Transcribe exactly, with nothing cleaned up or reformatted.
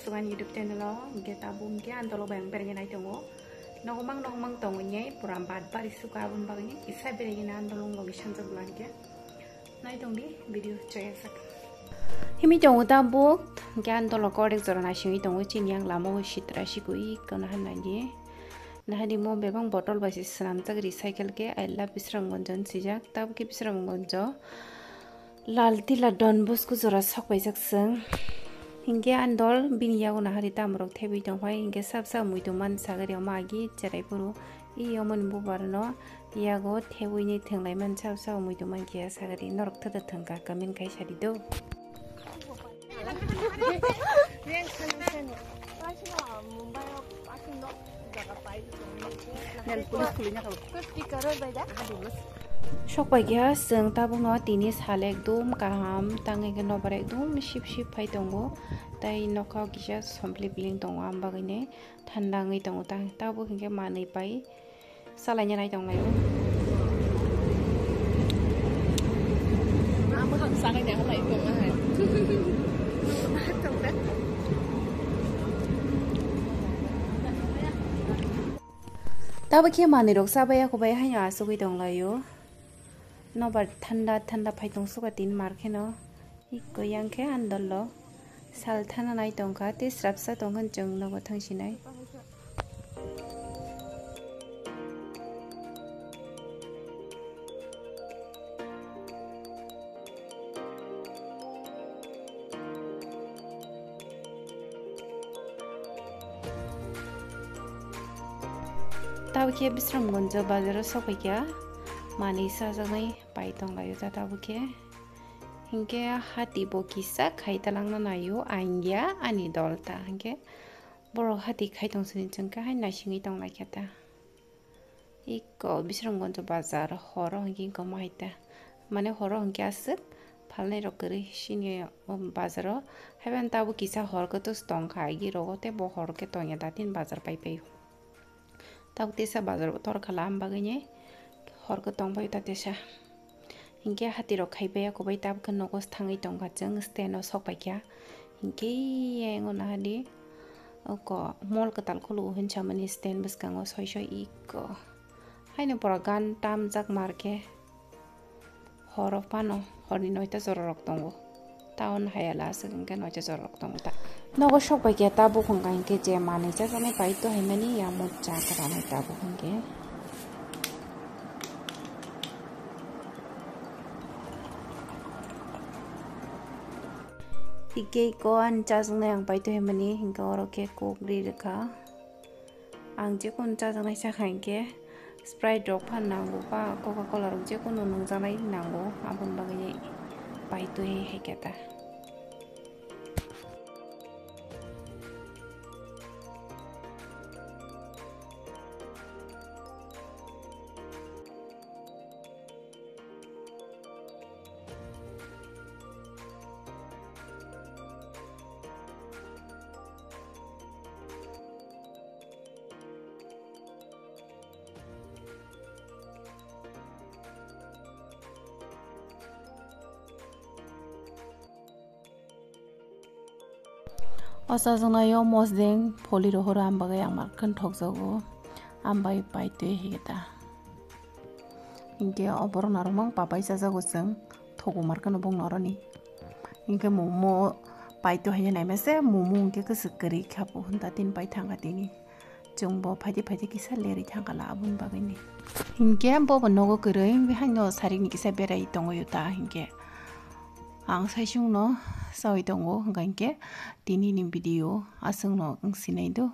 Tugan YouTube channel o hingke tabuk hingke andolo bai ang berengke nai tongo. Nokmang nokmang tongo hingke pura bat bari suka aboni bagwi kisa berengke na andolo wngwi sanjak bwla hingke nai tongdi video choya sak. Himi tongo tabuk hingke andolo korek jora naisingwi tongo chini yang lama o sitra sikui kono hanai di. Nahadi mo bebang bottle bai se swnamjak recycle khe I love Bisramganj hwn swijak tabuk khe Bisramganj o. Lal tila Don Bosco jora sok paijak chwng. Hinkhe ani dol bini yago nahari tamorok thebwi tongphai, hinkhe sab sab muitu man sagari omo agi cherai phuru. I omoni bubar no yago thebwini thwnglai man sab sab muitu man kiya sagari norok thada thwngkha comment khai sadi do. Sok bai kha chwng tabukno tini sal ekdum kaham tangwi khe nobar ekdum sip sip phai tongo tei nokha kisa sompli bling tongo aboni bagwi thanda wngwi tongo tabuk hinkhe manwi pai. Salaina nai tong laio. Tabuk khe manwi rok chabai ya kho bai haino asugwi tong laio. Nobar thanda thanda phai tong suka tin mar kheno. Ikko yang khe andolo sal thana nai tongkha tei srapsa tongkha chwng nogo thangsinai. Tabuk khe Bisramganj bazaro sokphaikha manwi chajaknai pai tonglaio ta tabuk khe. Hinkhe hati bo kisa khai talangna naio, ang ya ani dol ta. Hinkhe borok hati khai tong sini chwng khe hai naisingwi tong lai khe ta. Iko Bisramganj bazar horo hinkhe wngkha mo hai ta. Mane horo hinkhe aswk phalnai rok kwrwi sini o bazaro. Haiban tabuk kisa hor khe tus tong kha agi rogo tei bo hor khe tong ya da tin bazar pai pai. Tabuk tesa bazar bo tor khala, am bagwi ni hor khe tong bai ta tesa. Hinkhe hati rok khai bai ya kho bai tabuk khe nogo thangwi tong kha chwng stand o sok pai kha. Hinkhe yang o nahadi oko mall kwtal khulu hinwi samani stand bwskango soi soi iko. Haino pora gan tamjak mar khe. Horo phano horni noita jorarok tongo. Town hai ela aswk hwnkhe noita jorarok tongo ta. Nogo sok bai khe tabuk hwnkha hinkhe je manwi chajaknai pai to hinmani ya mucha kwranai tabuk hinkhe. Hinkhe iko ani chajaknai ang pai to hinmani hinkhe oro khe kok ri rwkha. Ang jekunu chajaknai sakha hinkhe Sprite rok phan nango ba Coca Cola rok jekunu nungjaknai nango, aboni bagwi pai twi hai khe ta. O chajaknaio mosdeng pholi rohoro, am bagwi ang mar kheno thokjago, am bai pai twi hai khe ta. Hinkhe oborok narwkmang papai chajago chwng, thogo mar kheno bongni oroni. Hinkhe momo pai to haino naimase, momo hinkhe kwswk kwrwi kha bo, hwnta tini pai thangkha tini. Chwngbo phaidi phaidi kisa lerwi thangkha la aboni bagwini. Hinkhe bobo nogo kwrwi, haino sarikni kisa berai tongo ta hinkhe. Ang saichungno saui tongo, hwnkha hinkhe tinini video aswkno wng sinai do.